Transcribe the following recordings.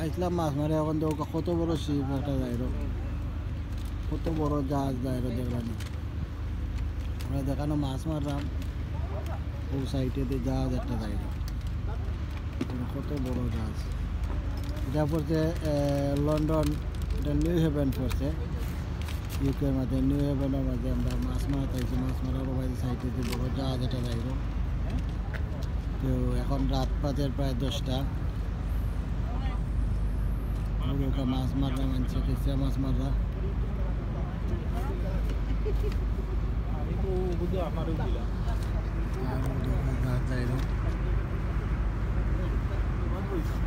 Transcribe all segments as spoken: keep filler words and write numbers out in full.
আইছলাম মাছ মারি, অখন দেখো কত বড় ship একটা যাইরো, কত বড় জাহাজ যাইরো দেখলাম। আমরা যেখানো মাছ মারলাম, ও সাইডে দিয়ে জাহাজ একটা যাইরো। দেখো কত বড় জাহাজ। ইটা পড়ছে, এ, লন্ডন, ইটা নিউ হ্যাভেন পড়ছে। ইউকের মাঝে, নিউ হ্যাভেনর মাঝে আমরা মাছ মারতে আইছি। মাছ মারার বাইরে সাইডে দিয়ে বড় জাহাজ একটা যাইরো। তো অখন রাইত বাজের প্রায় দশটা। আমরা মাছ মারলাম, আনছে কেঁচা মাছ মারলাম। আর ওই দেখো জাহাজ যাইরো।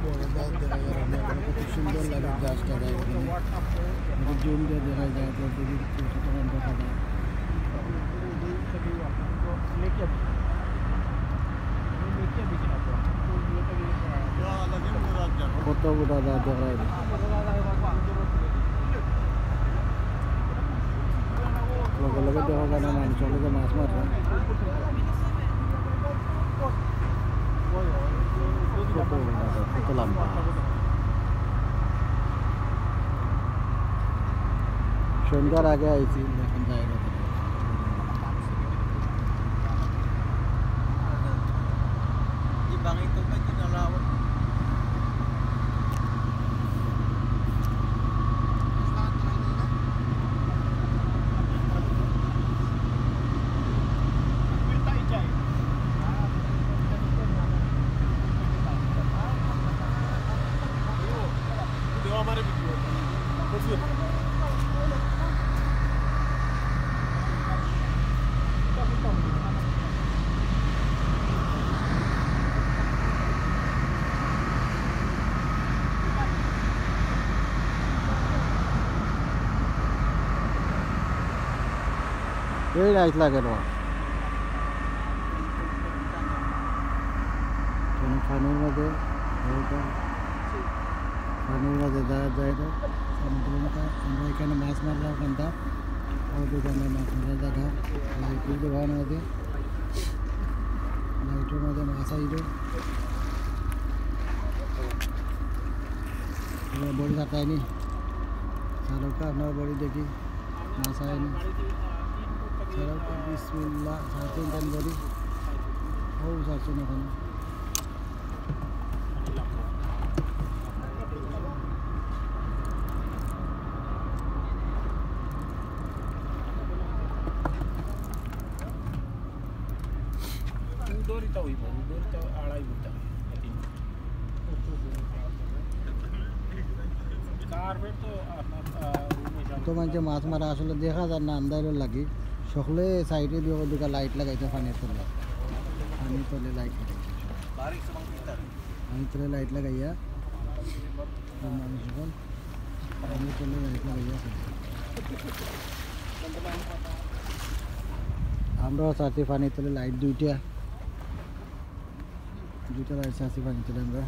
বড় জাহাজ দেখা যায়, আমার কাছে খুব সুন্দর লাগে জাহাজটা যাইরো। একটু জুম দিয়ে দেখা যায়, তো যদি কতক্ষণ দেখা যায়। কত বড় জাহাজ দেখা যায়। লগে লগে দেখা যায় না, মানুষ লগে মাছ মারছে। কত বড় জাহাজ, কত লম্বা। সন্ধ্যার আগে আইছি, এখন যাই না। এই রাইত লাগে রে। কোনো পানির মাঝে, নৌকা পানির মাঝে যায়, যায় না। সমুদ্র মাথা, আমরা এখানো মাছ মারলাম ওখানটা। ওই দোকানে মাছ মারার জায়গা, লাইট দেওয়া না ওদের। লাইটের মাঝে মাছ আইলো। এবার বড়ি কাটায়নি। চালকটা আপনার বড়ি দেখি। মাছ আইনি। ছাড়া তো বিসমিল্লাহ, সাড়ে তিনটা করি। ও যাচ্ছে না ওখানে। উদরিতা হইব, উদরিতা আড়াই ঘন্টা। তো মানষে মাছ মারা আসলে দেখা যায় না, আন্দাইরর লাগি। সকলে সাইডে দিয়া ওদিকে লাইট লাগাইছে পানির তলে, পানির তলে লাইট লাগাইছে। পানির তলে লাইট লাগাইয়া তো মানুষ এখন পানির তলে লাইট লাগাইয়া আছে। আমরাও চাচ্ছি পানির তলে লাইট দুইটা। দুইটা লাইট আছে পানির তলে আমরা।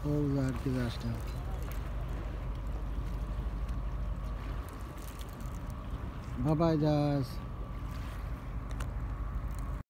ও, আর কি জাহাজটা। বাবাই জাহাজ।